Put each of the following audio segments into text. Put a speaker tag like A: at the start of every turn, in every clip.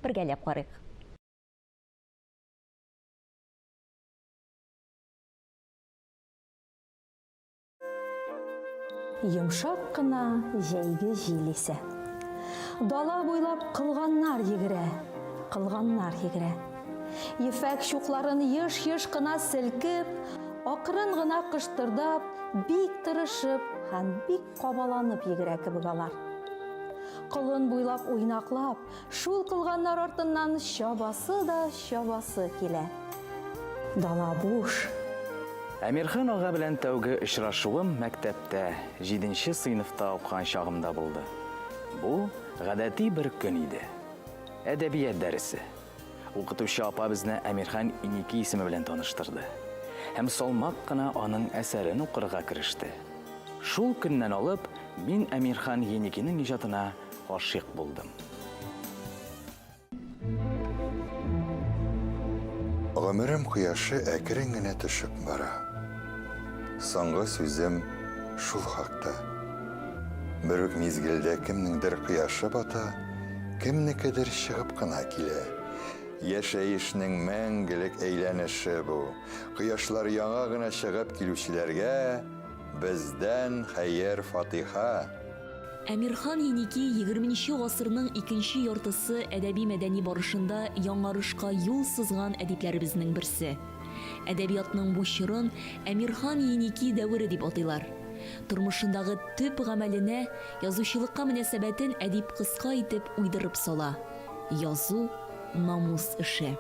A: Бергәләп карыйк.
B: Йомшак кына җәйге җил исә. Дала буйлап кылганнар йөгерә, кылганнар йөгерә. Ефәк чукларын еш-еш кына селкеп, акрын гына кыштырдап, бик тырышып һәм бик кабаланып йөгерә кебек алар. Колын буйлап уйнаклап, Шул кылганнар артыннан чабасы да чабасы килә. Дала буш.
C: Әмирхан ага белән тәүге очрашуым мәктәптә, җиденче сыйныфта укыган чагымда булды. Бу, гадәти бер көн иде. Әдәбият дәресе. Укытучы апа безне Әмирхан Еники исеме белән таныштырды. Һәм салмак кына аның әсәрен укырга кереште. Шул көннән алып, мин Әмирхан Еникинең иҗатына гашыйк булдым.
D: Гомерем кояшы әкрен генә төшеп бара. Соңгы сүзем шул хакта. Бер үк мизгелдә кемнеңдер кояшы бата, кемнекедер чыгып кына килә. Яшәешнең мәңгелек әйләнеше бу. Кояшлар яңа гына чыгып килүчеләргә бездән хәер-фатиха.
A: Әмирхан Еники егерменче гасырның икенче яртысы әдәби-мәдәни барышында яңарышка юл сызган әдипләребезнең берсе. Әдәбиятның бу чорын Әмирхан Еники дәвере дип атыйлар. Тормышындагы төп гамәленә, язучылыкка мөнәсәбәтен әдип кыска итеп уйдырып сала, Язу, намус эше.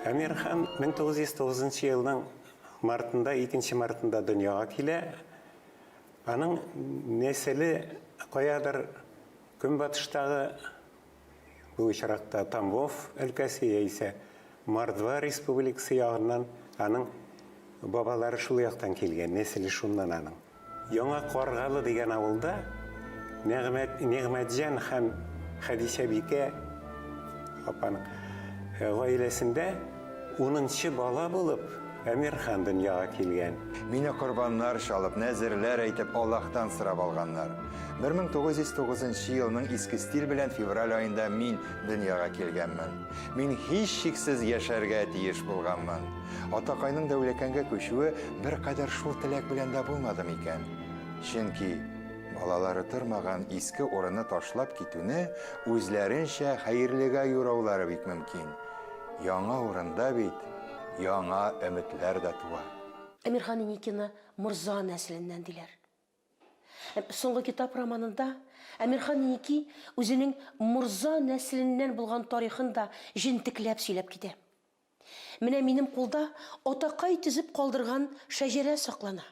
E: Әмирхан 1909 елның мартында, икенче мартында дөньяга килә. Аның нәселе каядыр көнбатыштагы, бу очракта Тамбов өлкәсе яисә Мордва республикасы ягыннан аның бабалары шул яктан килгән, нәселе шуннан аның. Яңа Каргалы дигән авылда Нәгъмәт, Нигъмәтҗан һәм Хәдичәбикә апаның гаиләсендә унынчы бала булып Әмирхан дөньяга килгән.
D: Мине корбаннар чалып, нәзерләр әйтеп, Аллаһтан сорап алганнар. 1909 нчы елның иске стиль белән февраль аенда мин дөньяга килгәнмен. Мин һичшиксез яшәргә тиеш булганмын. Атакайның Дәүләкәнгә күчүе беркадәр шул теләк белән дә булмады микән? Чөнки балалары тормаган иске урынны ташлап китүне үзләренчә хәерлегә юраулары бик мөмкин. Яңа урында бит яңа өметләр дә туа.
F: Әмирхан Еникины морза нәселеннән диләр. Соңгы китап романында Әмирхан Еники үзенең морза нәселеннән булган тарихын да җентекләп сөйләп китә. Менә минем кулда атакай төзеп калдырган шәҗәрә саклана.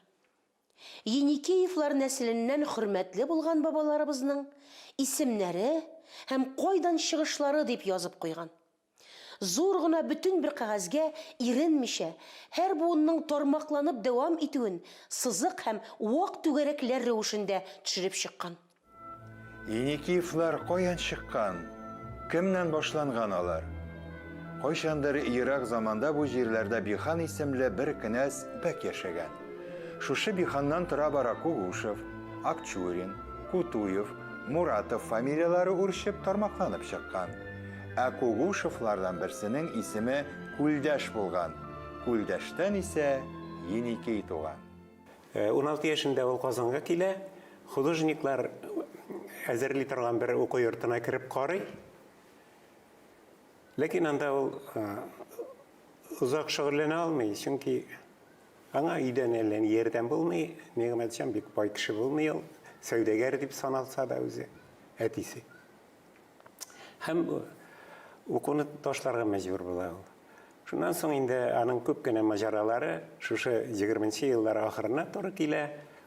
F: Еникеевлар нәселеннән хөрмәтле булган бабаларыбызның исемнәре һәм кайдан чыгышлары дип язып куйган. Зур гына бөтен бер кәгазьгә иренмичә, һәр буынның тармакланып дәвам итүен сызык һәм вак түгәрәкләр рәвешендә төшереп чыккан.
D: Еникиевлар каян чыккан? Кемнән башланган алар? Кайчандыр ерак заманда бу җирләрдә Бихан исемле бер кенәз бәк яшәгән. Шушы Биханнан тора-бара Кугушев, Акчурин, Кутуев, Муратов фамилияләре үрчеп, тармакланып чыккан. Ә Кугушевлардан берсенең исеме Күлдәш булган. Күлдәштән исә Еникей туган.
E: 16 яшендә ул Казанга килә. Художниклар әзерли торган бер уку йортына кереп карый. Ләкин анда ул озак шөгыльләнә алмый, чөнки аңа өйдән әллә ни ярдәм булмый. Нигъмәтҗан бик бай кеше булмый ул, сәүдәгәр дип саналса да үзе, әтисе. Һәм укуны ташларга мәҗбүр була ул. Шуннан соң инде аның күп кенә маҗаралары шушы егерменче еллар ахырына туры килә.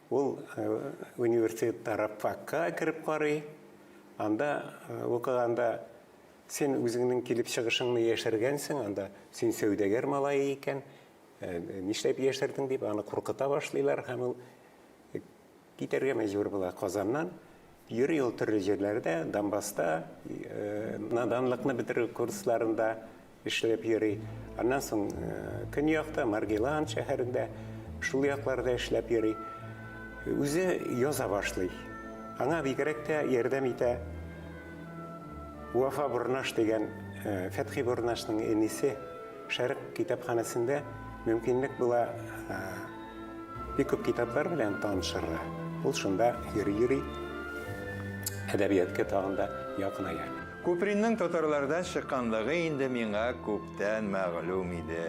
E: Ул университетта рабфакка кереп карый. Анда укыганда син үзеңнең килеп чыгышыңны яшергәнсең, анда син сәүдәгәр малае икән, нишләп яшердең дип аны куркыта башлыйлар һәм ул Китәргә мәҗбүр була Казаннан. Йөри ул төрле җирләрдә, Донбасста, наданлыкны бетерү курсларында эшләп йөри. Аннан соң көньякта, Маргилан шәһәрендә, шул якларда эшләп йөри. Үзе яза башлый. Аңа бигрәк тә ярдәм итә Вафа Бурнаш дигән Фәтхи Бурнашның энесе. Шәрык китапханәсендә мөмкинлек була бик күп китаплар белән танышырга. Ул шунда йөри-йөри әдәбиятка тагын да якыная.
D: Купринның татарлардан чыкканлыгы инде миңа күптән мәгълүм иде.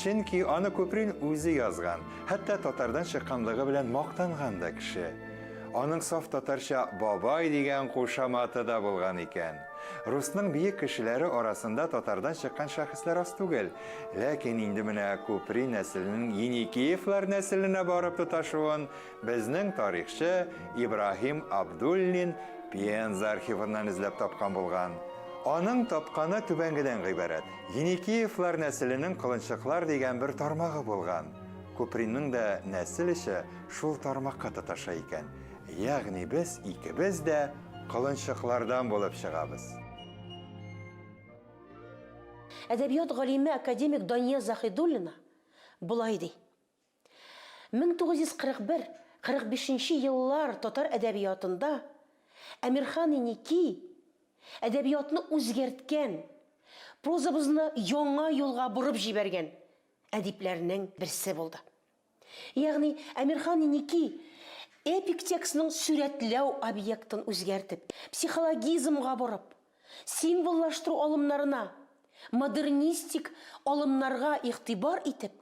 D: Чөнки аны Куприн үзе язган, хәтта татардан чыкканлыгы белән мактанган да кеше. Аның саф татарча Бабай дигән кушаматы да булган икән. Русның биек кешеләре арасында татардан чыккан шәхесләр аз түгел. Ләкин инде менә Купри нәселенең Еникеевлар нәселенә барып тоташуын безнең тарихчы Ибраһим Абдуллин Пенза архивыннан эзләп тапкан булган. Аның тапканы түбәнгедән гыйбарәт. Еникеевлар нәселенең Колынчыклар дигән бер тармагы булган. Купринның да нәсел эше шул тармакка тоташа икән. Ягъни без икебез дә колынчыклардан булып чыгабыз.
F: Әдәбият галиме, академик Дания Заһидуллина болай ди, 1941, 45 нче еллар татар әдәбиятында Әмирхан Еники әдәбиятны үзгәрткән, прозабызны яңа юлга борып җибәргән әдипләрнең берсе булды. Ягъни Әмирхан Еники эпик текстның сурәтләү объектын үзгәртеп, психологизмга борып, символлаштыру алымнарына, модернистик алымнарга игътибар итеп,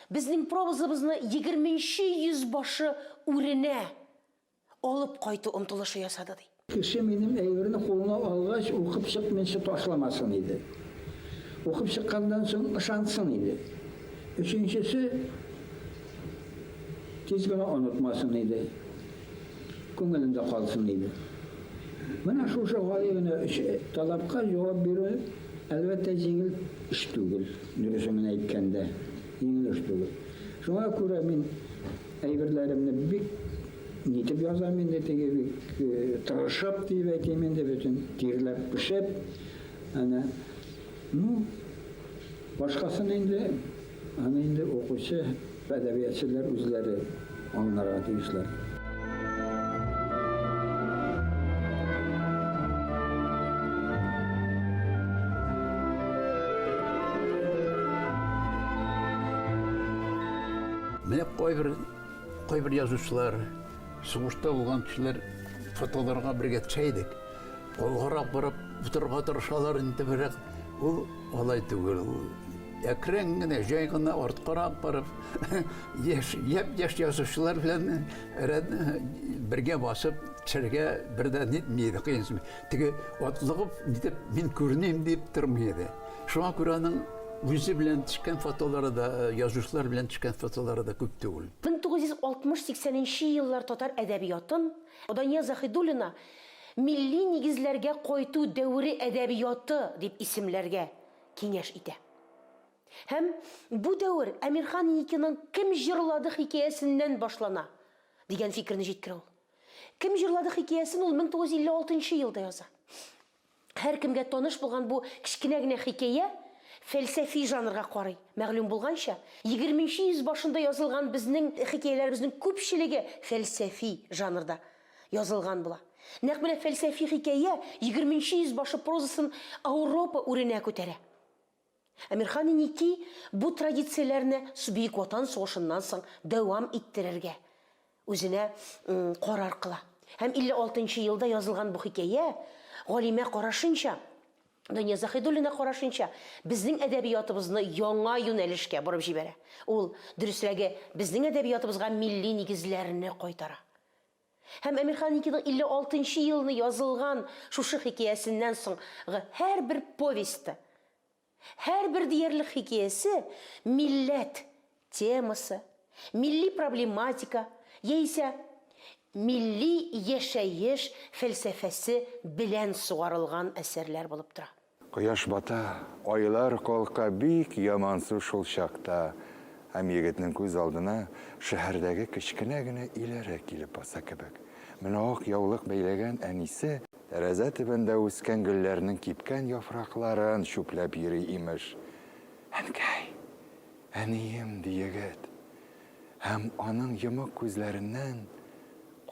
F: безнең прозабызны егерменче йөз башы үренә алып кайту омтылышы ясады, ди.
G: Кеше минем әйберне кулына алгач, укып чыкмыйнча ташламасын иде. Укып чыкканнан соң ышансын иде. Өченчесе, тиз генә онытмасын иде. Күңелендә калсын иде. Менә шушы гади генә өч таләпкә җавап бирү, әлбәттә, җиңел эш түгел, дөресен генә әйткәндә, җиңел эш түгел. Шуңа күрә мин Әйберләремне бик нитеп язам инде, теге бик тырышып дип әйтим инде, бөтен тирләп пешеп. Әнә. Ну, башкасын инде, аны инде укучы, әдәбиятчылар үзләре аңларга тиешләр.
H: Менә кайбер кайбер язучылар, сугышта булган кешеләр фотоларга бергә төшә идек. Алгарак барып утырырга тырышалар инде берәк. Ул алай түгел. Ул әкрен генә, җай гына арткарак барып, яшь, япь-яшь язучылар белән рәт бергә басып төшәргә бер дә нитми иде, кыенсынмый. Теге атлыгып, нитеп, мин күреним дип тормый иде. Шуңа күрә аның үзе белән төшкән фотолары да, язучылар белән төшкән фотолары да күп түгел.
F: 1960-80 нче еллар татар әдәбиятын Дания Заһидуллина милли нигезләргә кайту дәвере әдәбияты дип исемләргә киңәш итә. Һәм бу дәвер Әмирхан Еникиның Кем җырлады хикәясеннән башлана, дигән фикерне җиткерә ул. Кем җырлады хикәясен ул 1956 нчы елда яза. Һәркемгә таныш булган бу кечкенә генә хикәя фәлсәфи жанрга карый. Мәгълүм булганча, егерменче йөз башында язылган безнең хикәяләребезнең күпчелеге фәлсәфи жанрда язылган була. Нәкъ менә фәлсәфи хикәя егерменче йөз башы прозасын Ауропа үренә күтәрә. Әмирхан Еники бу традицияләрне Бөек Ватан сугышыннан соң дәвам иттерергә үзенә карар кыла. Һәм 56 нчы елда язылган бу хикәя, галимә карашынча, Дания Заһидуллина карашынча, безнең әдәбиятыбызны яңа юнәлешкә борып җибәрә. Ул, дөресрәге, безнең әдәбиятыбызга милли нигезләрне кайтара. Һәм Әмирхан Еникиның 56 нчы елны язылган шушы хикәясеннән соң гы һәрбер повесте, һәрбер диярлек хикәясе милләт темасы, милли проблематика яисә милли яшәеш фәлсәфәсе белән сугарылган әсәрләр булып тора.
D: Кояш бата, айлар калка бик ямансу шул чакта. Һәм егетнең күз алдына шәһәрдәге кечкенә генә өйләре килеп баса кебек. Менә ак яулык бәйләгән әнисе тәрәзә төбендә үскән гөлләрнең кипкән яфракларын чүпләп йөри, имеш. Әнкәй! Әнием! ди егет. Һәм аның йомык күзләреннән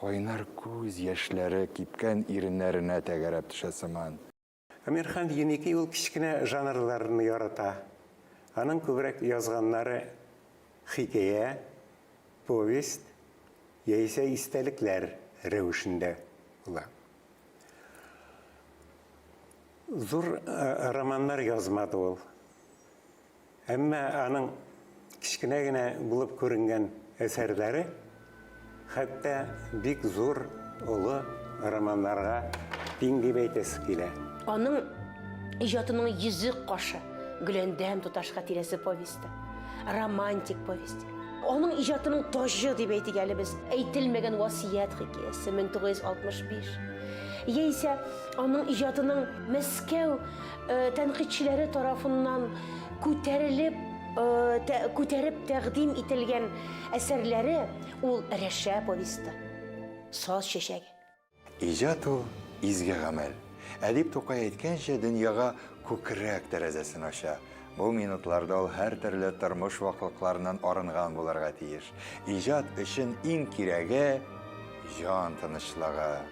D: кайнар күз яшьләре кипкән иреннәренә тәгәрәп төшә сыман.
E: Әмирхан Еники ул кечкенә жанрларны ярата. Аның күбрәк язганнары хикәя, повесть яисә истәлекләр рәвешендә була. Зур романнар язмады ул. Әмма аның кечкенә генә булып күренгән әсәрләре хәтта бик зур, олы романнарга тиң дип әйтәсе килә.
F: Аның иҗатының йөзек кашы, Гөләндәм туташ хатирәсе повесте, романтик повесть. Аның иҗатының таҗы дип әйтик әле без, Әйтелмәгән васыять хикәясе, 1965. Яисә аның иҗатының Мәскәү тәнкыйтьчеләре тарафыннан күтәрелеп, күтәреп тәкъдим ителгән әсәрләре, ул Рәшә повесте, Саз чәчәге.
D: Иҗат ул, изге гамәл. Әдип Тукай әйткәнчә, дөньяга күкрәк тәрәзәсен ача. Бу минутларда ул һәртөрле тормыш ваклыкларыннан арынган булырга тиеш. Иҗат өчен иң кирәге, җан тынычлыгы.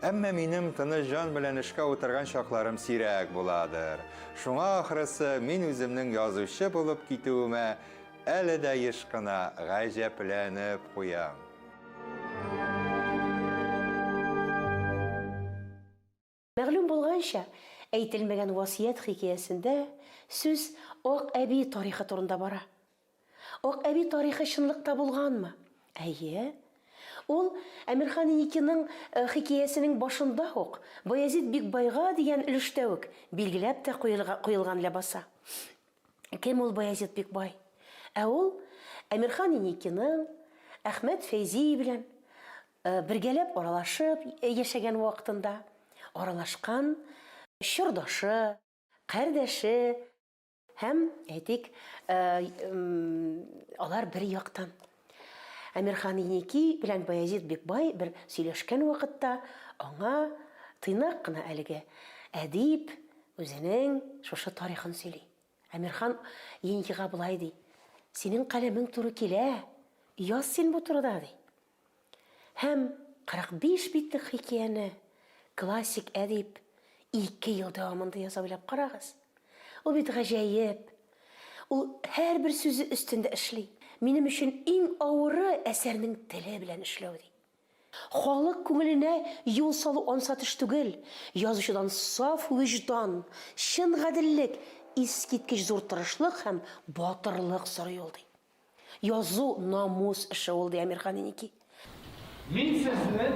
D: Әмма минем тыныч җан белән эшкә утырган чакларым сирәк буладыр. Шуңа, ахрысы, мин үземнең язучы булып китүемә әле дә еш кына гаҗәпләнеп куям.
F: Мәгълүм булганча, Әйтелмәгән васыять хикәясендә сүз Ак әби тарихы турында бара. Ак әби тарихы чынлыкта булганмы? Әйе. Ул Әмирхан Еникиның хикәясенең башында ук, Баязит Бикбайга дигән өлештә үк билгеләп тә куелган ләбаса. Кем ул Баязит Бикбай? Ә ул Әмирхан Еникиның Әхмәт Фәйзи белән бергәләп аралашып яшәгән вакытында аралашкан чордашы, кардәше һәм, әйтик, алар бер яктан. Әмирхан Еники белән Баязит Бикбай бер сөйләшкән вакытта аңа тыйнак кына әлеге әдип үзенең шушы тарихын сөйли. Әмирхан Еникига болай ди, Синең каләмең туры килә, яз син бу турыда, ди. Һәм 45 битлек хикәяне классик әдип ике ел дәвамында яза уйлап карагыз. Ул бит гаҗәеп. Ул һәрбер сүзе өстендә эшли. Минем өчен иң авыры әсәрнең теле белән эшләү, ди. Халык күңеленә юл салу ансат эш түгел. Язучыдан саф вөҗдан, чын гаделлек, искиткеч зур тырышлык һәм батырлык сорый ул, ди. Язу, намус эше ул, ди Әмирхан Еники.
I: Мин сезне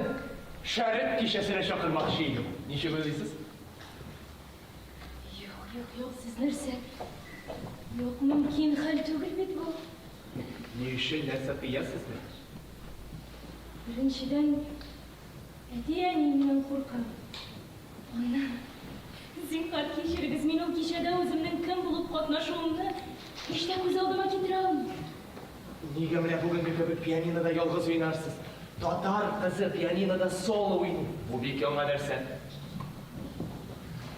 I: Шәрык кичәсенә чакырмакчы идем. Ничек уйлыйсыз?
J: Юк, юк, юк, сез нәрсә? Юк, мөмкин хәл түгел бит бу.
I: Ни өчен, нәрсә тыя сезне?
J: Беренчедән, әти-әниемнән куркам. Аннан, зинһар, кичерегез, мин ул кичәдә үземнең кем булып катнашуымны һич тә күз алдыма китерә алмыйм.
I: Нигә менә бүгенге кебек пианинода ялгыз уйнарсыз? Татар кызы пианинода соло уйный. Бу бик яңа нәрсә.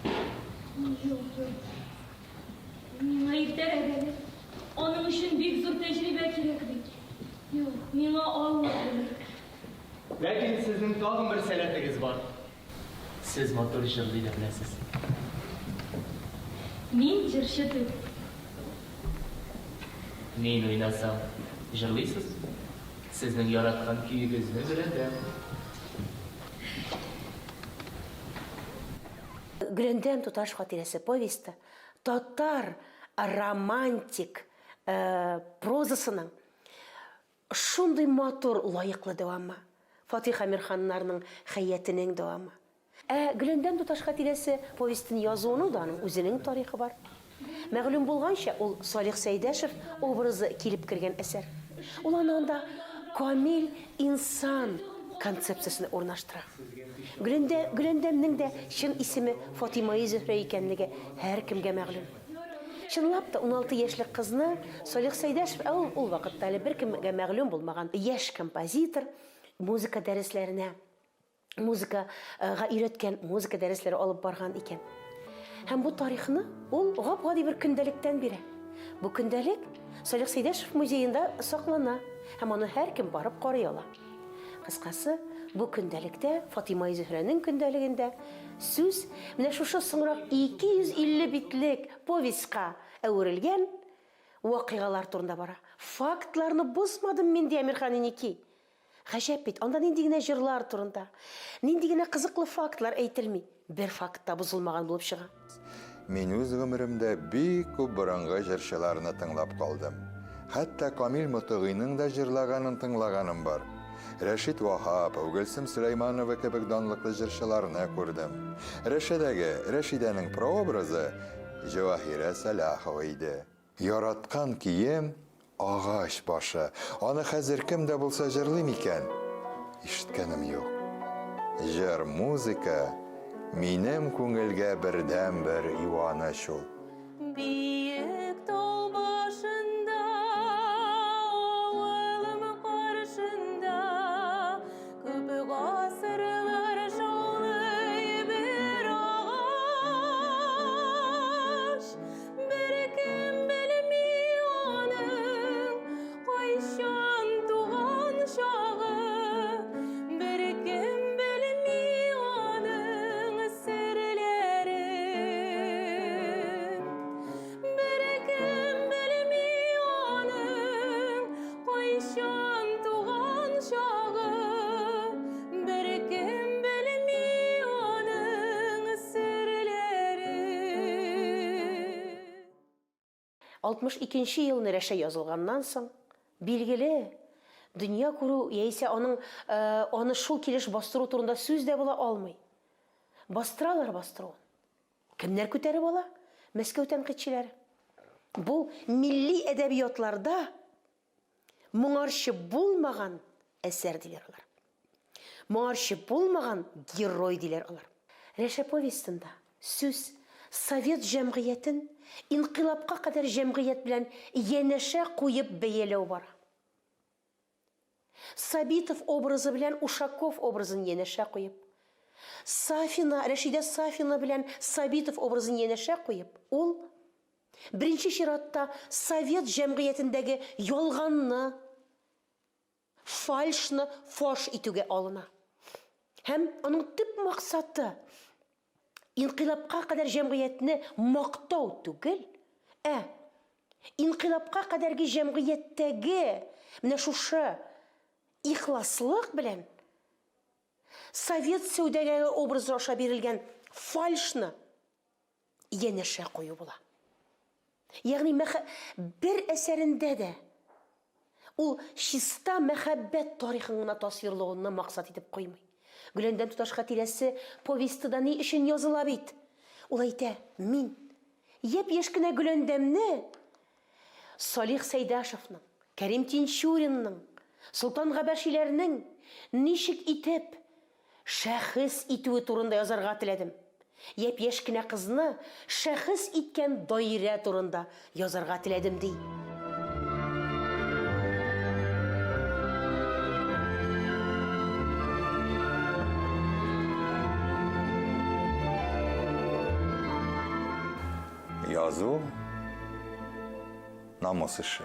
J: Юк, юк. Миңа иртәрәк әле. Аның өчен бик зур тәҗрибә кирәк бит. Юк, миңа авыр булыр.
I: Ләкин сезнең тагын бер сәләтегез бар. Сез матур җырлый да беләсез.
J: Мин җырчы түгел.
I: Мин уйнасам, җырлыйсыз? Сезнең яраткан көегезне беләм.
F: Гөләндәм туташ хатирәсе повесте татар романтик прозасының шундый матур, лаеклы дәвамы. Фатих Әмирханнарның хәятенең дәвамы. Ә Гөләндәм туташ хатирәсе повестен язуының да аның үзенең тарихы бар. Мәгълүм булганча, ул Салих Сәйдәшев образы килеп кергән әсәр. Ул аны анда камил инсан концепциясенә урнаштыра. Гөләндә, Гөләндәмнең дә чын исеме Фатыймаи Зөһрә икәнлеге һәркемгә мәгълүм. Чынлап та, 16 яшьлек кызны Салих Сәйдәшев, ә ул ул вакытта әле беркемгә мәгълүм булмаган яшь композитор, музыка дәресләренә музыкага өйрәткән, музыка дәресләре алып барган икән. Һәм бу тарихны ул гап-гади бер көндәлектән бирә. Бу көндәлек Салих Сәйдәшев музеенда саклана. Һәм аны һәркем барып карый ала. Кыскасы, бу көндәлектә, Фатыймаи Зөһрәнең көндәлегендә сүз менә шушы соңрак 250 битлек повестька әверелгән вакыйгалар турында бара. Фактларны бозмадым мин, ди Әмирхан Еники. Гаҗәп бит, анда нинди генә җырлар турында, нинди генә кызыклы фактлар әйтелми, бер факт та бозылмаган булып чыга.
D: Мин үз гомеремдә бик күп борынгы җырчыларны тыңлап калдым. Хәтта Камил Мотыгыйның да җырлаганын тыңлаганым бар. Рәшит Ваһапов, Гөлсем Сөләйманова кебек данлыклы җырчыларны күрдем. Рәшәдәге Рәшидәнең прообразы Җәваһирә Сәлахова иде. Яраткан кием, агач башы. Аны хәзер кем дә булса җырлый микән? Ишеткәнем юк. Җыр, музыка минем күңелгә бердәнбер юаныч ул.
J: Биек тау башында, авылым каршында, Күп гасырлар шаулый бер агач. Беркем белми аның кайчан туган чагы, Беркем белми аның серләрен. Беркем белми аның кайчан туган чагы, Беркем белми аның серләрен.
F: 62 нче елны Рәшә язылганнан соң, билгеле, дөнья күрү яисә аның аны шул килеш бастыру турында сүз дә була алмый. Бастыралар бастыруын. Кемнәр күтәреп ала? Мәскәү тәнкыйтьчеләре. Бу милли әдәбиятларда моңарчы булмаган әсәр диләр алар. Моңарчы булмаган герой диләр алар. Рәшә повестенда сүз совет җәмгыятен инкыйлабка кадәр җәмгыять белән янәшә куеп бәяләү бара. Сабитов образы белән Ушаков образын янәшә куеп, Сафина, Рәшидә Сафина белән Сабитов образын янәшә куеп, ул, беренче чиратта, совет җәмгыятендәге ялганны, фальшны фаш итүгә алына. Һәм аның төп максаты, инкыйлабка кадәр җәмгыятьне мактау түгел, ә инкыйлабка кадәрге җәмгыятьтәге менә шушы ихласлык белән совет сәүдәгәре образы аша бирелгән фальшны янәшә кую була. Ягъни бер әсәрендә дә ул чиста мәхәббәт тарихын гына тасвирлавынны максат итеп куймый. Гөләндәм туташ хатирәсе повесте да ни өчен языла бит? Ул әйтә, мин япь-яшь кенә Гөләндәмне Салих Сәйдәшевның, Кәрим Тинчуринның, Солтан Габәшиләрнең ничек итеп шәхес итүе турында язарга теләдем. Япь-яшь кенә кызны шәхес иткән даирә турында язарга теләдем, ди.
D: Язу, намус эше.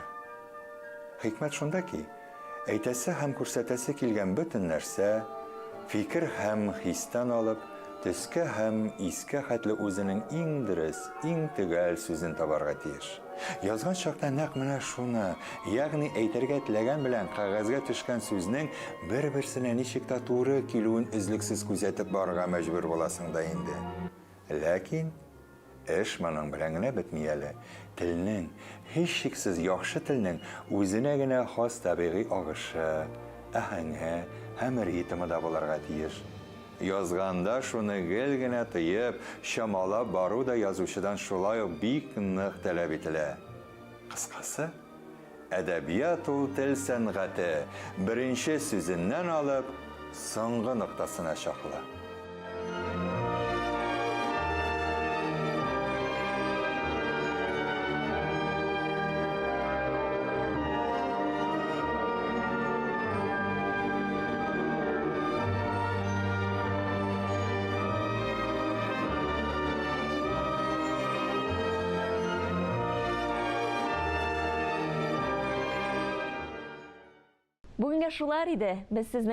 D: Хикмәт шунда ки, әйтәсе һәм күрсәтәсе килгән бөтен нәрсә, фикер һәм хистән алып, төскә һәм искә хәтле үзенең иң дөрес, иң төгәл сүзен табарга тиеш. Язган чакта нәкъ менә шуны, ягъни әйтергә теләгән белән кәгазьгә төшкән сүзнең бер-берсенә ничек тә туры килүен өзлексез күзәтеп барырга мәҗбүр буласың да инде. Ләкин эш моның белән генә бетми әле. Телнең, һичшиксез яхшы телнең үзенә генә хас табигый агышы, аһәңе һәм ритмы да булырга тиеш. Язганда шуны гел генә тыеп, чамалап бару да язучыдан шулай ук бик нык таләп ителә. Кыскасы, әдәбият ул тел сәнгате, беренче сүзеннән алып, соңгы ноктасына чаклы.
A: Бүгенгә шулар иде. Без сезне.